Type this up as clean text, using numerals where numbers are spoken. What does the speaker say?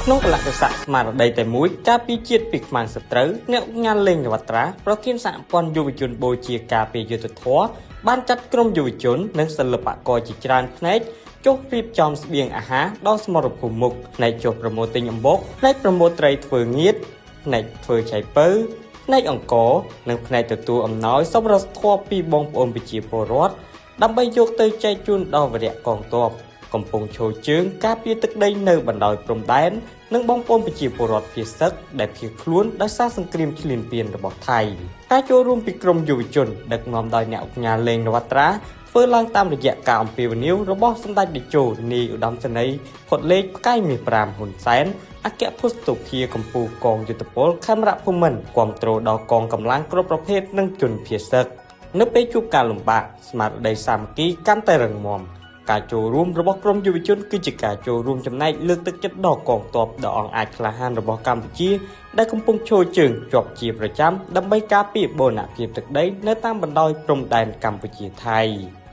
ក្នុងកលៈទេសៈស្មារតីតែមួយការពារជាតិពីខ្មាំងសត្រូវ អ្នកឧកញ៉ាលេងនវត្រា ប្រធានសហព័ន្ធយុវជនបូជាការពារយុត្តិធម៌ បានចាត់ក្រុមយុវជន និងសិល្បករជាច្រើនផ្នែកចុះរៀបចំស្បៀងអាហារដល់សមរភូមិមុខ ផ្នែកចុះប្រមូលទិញអំបក ផ្នែកប្រមូលត្រីធ្វើងៀត ផ្នែកធ្វើឆៃពៅ ផ្នែកអង្គ និងផ្នែកទទួលអំណោយសប្បុរសធម៌ពីបងប្អូនប្រជាពលរដ្ឋ ដើម្បីយកទៅចែកជូនដល់វរៈកងទ័ពកំពុងឈរជើងការពារទឹកដីនៅបណ្ដោយព្រំដែន និងបងប្អូនប្រជាពលរដ្ឋភៀសសឹកដែលភៀសខ្លួនដោយសារសង្គ្រាមឈ្លានពានរបស់ថៃ។ ការចូលរួមពីក្រមយុវជនដឹកនាំដោយអ្នកឧកញ៉ាលេងនវត្រា ធ្វើឡើងតាមរយៈការអំពាវនាវរបស់សម្ដេចតេជោនាយឧត្តមសេនីយ៍ផុតលេខផ្កាយមាស5ហ៊ុនសែន អគ្គភស្តុភារកម្ពុជាកងយុទ្ធពលខេមរៈភូមិន្ទ គាំទ្រដល់កងកម្លាំងគ្រប់ប្រភេទនិងជនភៀសសឹក។ នៅពេលជួបការលំបាក ស្មារតីសាមគ្គីកាន់តែរឹងមាំ។ ការចូលរួមរបស់ក្រមយុវជនគឺជាការចូលរួមចំណែកលើកទឹកចិត្តដល់កងទ័ពដ៏អង់អាចក្លាហានរបស់កម្ពុជា ដែលកំពុងឈរជើងជាប់ជាប្រចាំដើម្បីការពារបូរណភាពទឹកដីនៅតាមបណ្ដោយព្រំដែនកម្ពុជាថៃ។